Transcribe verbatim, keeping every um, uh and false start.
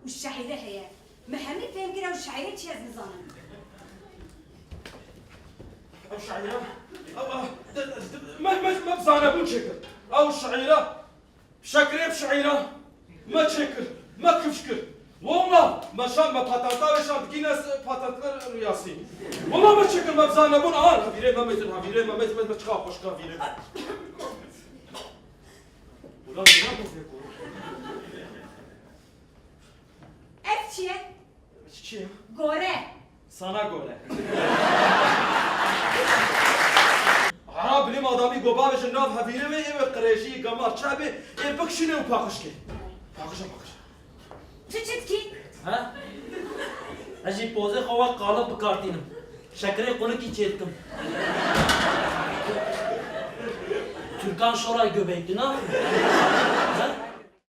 Û şaîre heye. Me hemî fêm kir ew şaîre çi ez nizanim. Ew şaîre, ew, ew, de, de, de, me, me, me bi zanebûn çêkir. Ew şaîre, şekirê bi şaîre me çêkir, me kifş kir. Walla, me şand, me patenta wê şand, Guinness patentler riyasî. Walla me çêkir, me bi zanebûn, a, hevîrê me metin, hevîrê me metin, me, me çiqa xweşik hevîrê me. Ulan, ne bu? Ev çi ye? Çi ye? Gore. Sana göre. Ara bilim adamî go bavêje nav hevîrê wê, ê wê qirêjî, gemar, çabê, ê bikşînê û paqij kê. Paqij e, paqij. Tu çi dikî? Ha? Ez jî pozê xwe wek qalib bikartînim. Şekirê qulikî çêdikim. Türkan Şoray göbeği, tu naxwî?